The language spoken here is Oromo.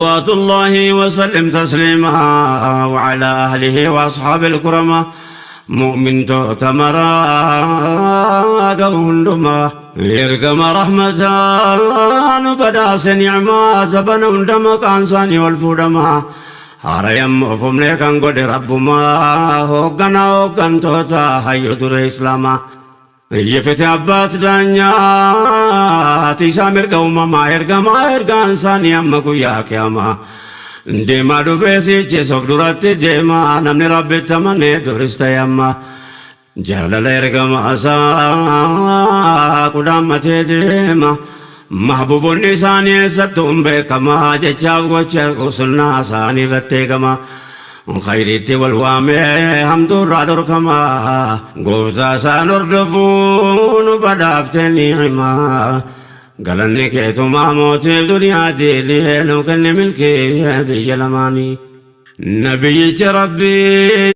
صلوات الله وسلم تسليما وعلى أهله وأصحاب الكرماء مؤمن تؤتمرا هندما إرقم رحمة بداس نعما زبن هندما كانساني والفودما هاريم فملي كان قد ربما هوغنا هوغن توتا هيو در إسلاما Iyyifete abbaat daanyaa tiisaa mirga uumamaa ergamaa ergaan isaanii amma guyyaa qiyaamaa. Deemaa dhufee siichis of duratti deemaa namni rabbitti amanee duris ta'e amma. Jaalala ergamaa isaa qudaammatee deema. Mahbuubonni isaanii eessattuu hin beekamaa jechaaf gocha sunnaa isaanii irratti eegama. Khayriitti wal waamee hamtuu irraa dhorkama. Gooftaa isaan hordofuu nu badhaaftee ni'imaa. Galanni keetumaa mootii duniyaatiin nu kenni milkii biyya lamaanii. Nabiyyicha Rabbii.